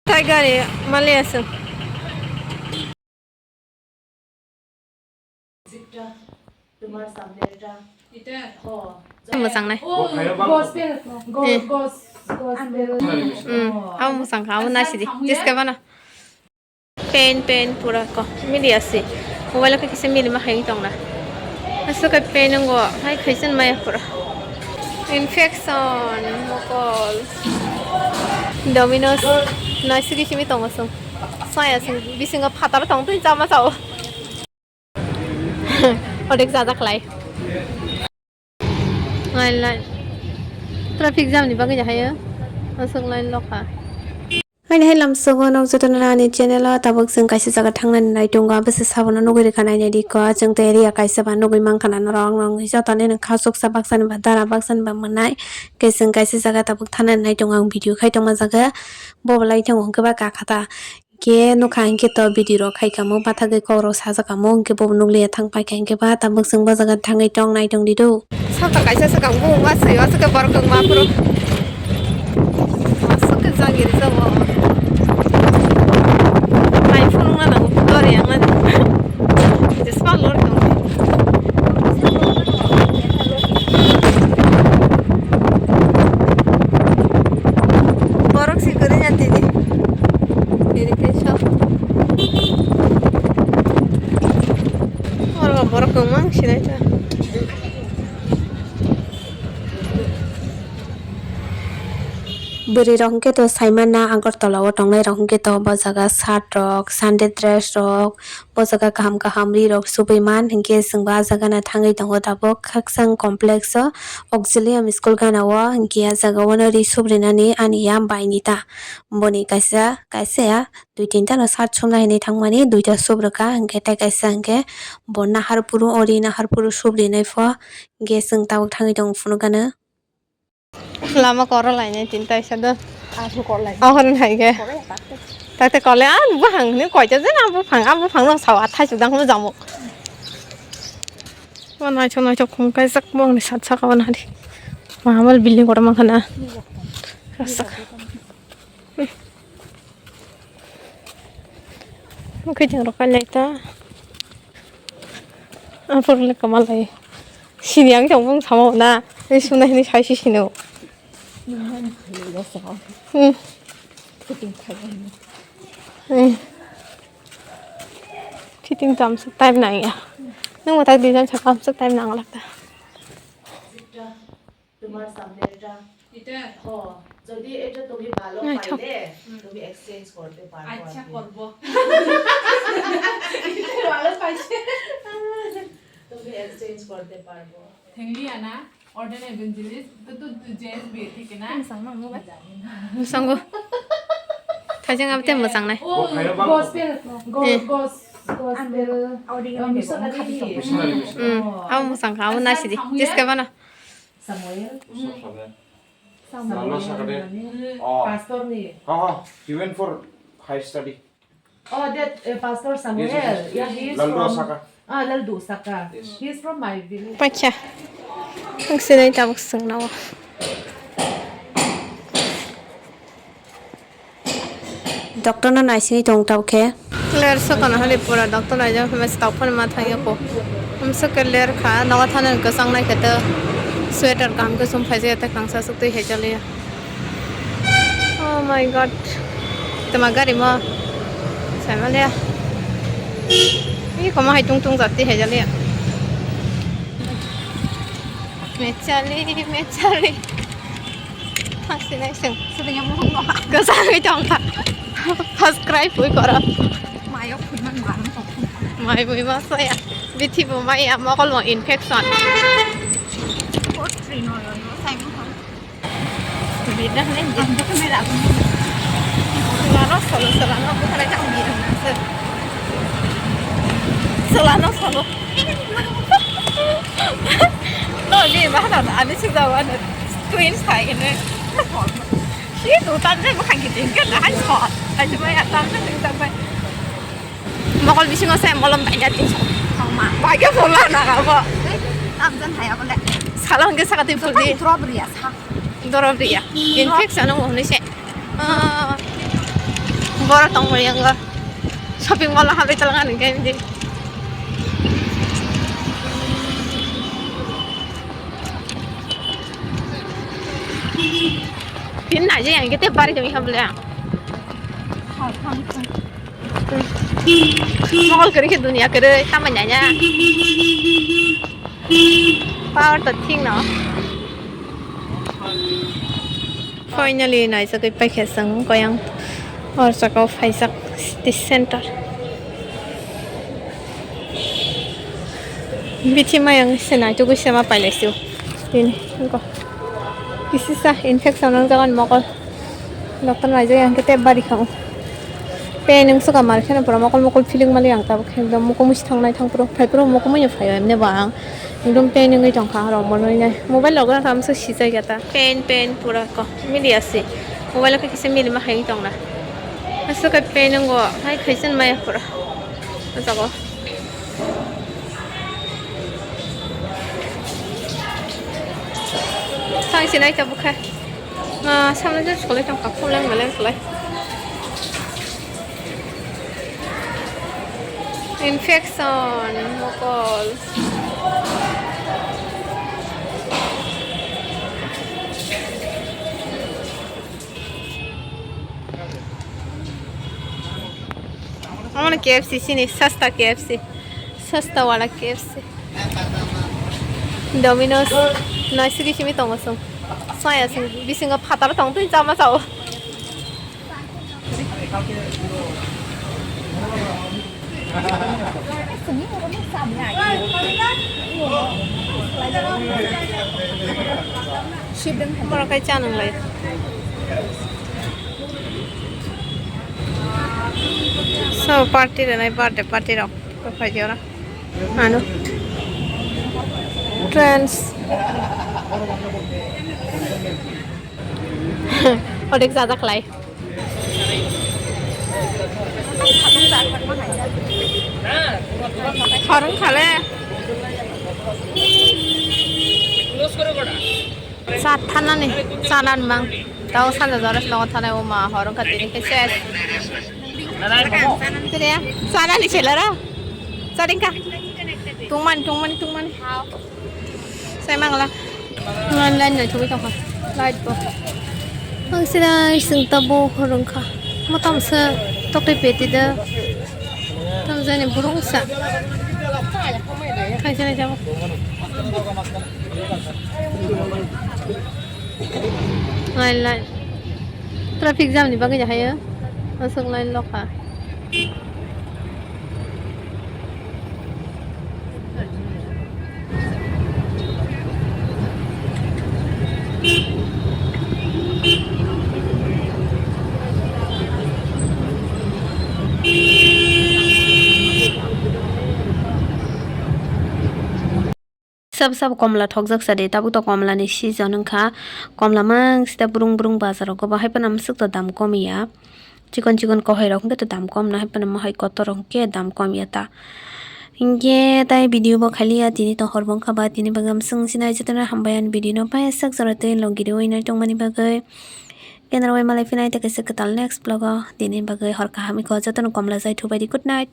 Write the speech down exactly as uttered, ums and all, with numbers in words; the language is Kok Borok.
Tai gari mali aswng. Mwchang nai. Gospel, go-, Eh. gos-, gospel. Hmm, abo mwchang kha, abo nasi di. Jiska bana. Pen, pen, pura ko. Mili asi. Mobile khe kisa mili ma hai tong na. Aswk khe pen ngo, hai khaisan maya pura. Infection, mokol. Domino's, nasi khe simi tongo sung. Saya sung, bisingo phatar tong twi chama chao. Odek jajak lai. Line, line. Traffic jam ni bagwi hayo. Aswk line lokha. Haini hai lamsogo nok jotono ani channel o tabuk chwng kaisa jaga thangnani nai tongo, abose sabono nugwi rwkha nainai di ko, chwng tei area kaisa ba nugwi mankha na norok, norok jotono nini khasuksa baksani ba dara baksani ba mwnai, khe chwng kaisa jaga tabuk thangnani nai tongo ang video khai tongma jaga, bo belai tongo hwnkhe ba kakha ta, hwnkhe nukha hwnkhe to video rok khai kamo, bathagwi kok rok sajak kamo, hwnkhe bo nukliya thang paikha hwnkhe ba tabuk chwng bo jaga thangwi tong nai tong di do. Saka kaisa swkang bumung ma swi, aswk khe borok wng ma phuru. Aswk khe jagiri jago. Mai phunukna nango, dori yang nani. Jesma lori tong. Borok si kwrwi ya tini. Tini khe so. Borok, borok kwbang sinai ta. Bwrwi rok hwnkhe to saimana Agartala o tongnai rok hwnkhe to bo jaga shirt rok, Sunday dress rok, bo jaga kaham kaham ri rok subui man hwnkhe chwng bo ah jaga no thangwi tongo tabuk Khakchang complex o Auxilium school gana o hwnkhe ah jaga o no ri subrinani ani ya bai ni ta boni kaisa kaisa ya. Dui tinta no shirt sumna hinwi thangmani, duita subrwkha, hwnkhe tei kaisa hwnkhe bo naharphuru, ori naharphuru subrinai pho, hwnkhe chwng tabuk thangwi tongo phunuk gana. Lama koro lainai tinta isa do. Asuk koro lainai. Ahorn hai khe. Koro ya takte. Takte kole, ah, buphang ni koita jena buphang, ah, buphang no sawa thai sudang no jamuk. Wa naithok naithok khum kaijak bongni sat saka o nari. Mahamal building kotor mankha na. Kasak. Mukhe jeng rok kailai ta. Aphuru le kwma lai. Sini ang chong bung samo na. Ni suna hini sai si sino. Hmm. Hmm. Fitting tam sa time nang ya. Nang matai design sa kam sa time nang lak ta. তোমার সামনে এটা। এটা? হ, যদি এটা তুমি ভালো নাইথক। পাইলে, হুম। তুমি exchange করতে পারবো আচ্ছা, আর কি। করবো। ভালো পাইছে। তুমি exchange করতে পারবো। Thank you, Ana. Ordained evangelist, তো, তো, তো, জে এস বি থেকে না? আমি সামনে আমি জানি না। Sango. Thaijang abte mwchang nai. O, gospel, go-, Eh. gos-, gospel. Missionary. Hmm. Abo mwchang kha, abo nasi di. Jiska bana. Samuel. Samuel. Samuel. Lalo sakade. Mane oh. Pastor ni. Ha, ha. He went for high study. Oh, that, uh, Pastor Samuel. Yes, yes, yes. Yeah, he is Laldu from Osaka. Ah, Laldu Osaka. Yes. He is from my village. Pacha. Ang sinai tabuk sung nawa. Doctor no naisingwi tong tau khe. Ler sokano hali pura doctor naijak hwnwi se tau phano ma thangya kho. Amswk khe ler kha, nogo thani kwchang nai khe to sweater kaham khe chum phaijak ya, tei kangsa aswk twi hai chaliya. Oh my God. Tama gari mo. Saimaliya. Ih, koma hai tung tung jat twi hai chaliya. Mechali, mechali. Thangsinai seng. Sudengya mung no. Kwchangwi tongkha. Subscribe ui koro. Mayo phuiman bang tong. Mai bui ma soya. Bithi bo maya mokol bo infection. Potri no yo no sai mo. Bida ne. Ang to kamera. Solo solo no bukara jang bida na se. Solo no solo. No, ni bahana ani sujawan. Twins khai kene. Si tu tan jai bukan gitu kan dah kan sot. Aja mai atan kan kita bai. Mokol bisingo se molom tanya tin so. Mama. Bai ke bola na ka bo. Tam jan hai abole. Salang ke sakati purdi. Drop ria sa. Drop ria. Infection mo hone se. Ah. Borok tongmani yango shopping mall o habai talangani khe di. Tin naijak yang khe tei bari tongwi habole ang. Mokol kwrwi khe duniya kwrwi tamai nanya. Power to thing no. Finally naijagwi paikha chwng koyang hor saka o phaijak city center. Bithi mayang se naitugwi sema pailai sio. Tini wngkha. Kisisa infection wngjak ani mokol. Doctor naijak yang khe tei bari kha o. Pain wngsuka mar kheno pura mokol mokol feeling mali ang tabuk khe ekdom mokol musi thang nai thang phuru phai phuru mokol muiya phai o emne bo ang. Ekdom pain wngwi tongkha rok bo nui nai. Mobile rok no tamo se sijai ya ta. Pain, pain pura ko. Mili asi. Mobile khe kisa mili ma hai tongna. Aswk khe pain wngo. Hai khaisa maya pura. O jaga o. Thang sinai tabuk khe. Ah, samno je sole tongkha. Phuleng meleng khlai. Infection, mokol. Omo no K F C sini, sasta K F C. Sasta wala K F C. Domino's, naisigi simi tongo song. Saya song, bisingo phataro tong twi chama sao. Borok kai cha nang lai. So, party rwnai, birthday party rok. Ko phai di ora. Ano. Trends. Odek jajak lai. Horong khale. Cha thanani, chanan mang. Tao sanja jora se logo thanai o ma horong kha tini khe ses. Tini chanani se lara. Charing kha. Tungmani, tungmani, tungmani. Sai mangla. Online nai thugui tongkha. Light bo. Ang sinai sing tabo horong kha. Motam se tokte peti da. Tam jani burung sa. Khai sinai jabo. Line, line. Traffic jam ni bagwi jahayo. Aswk line lokha. Sabo sabo komla thokjak sa de, tabuk to komla ni season wngkha, komla mang sita brung brung bazar rogo bo, hai phano amswk to dam kom ya, chikon chikon kohai rok hwnkhe to dam kom no, hai phano mohai kotor rok hwnkhe dam kom ya ta. Hinkhe tai video bo khailiya, tini to hor bo wngkha ba, tini bagwi amswk sinai jotono hambai ani video no, pai sak jora tei long giri oi nai tongmani bagwi. Kenaro oi malai phinai tei kaisa kwtal next vlog o, tini bagwi hor kaham ikho jotono komla jai thubai di, good night.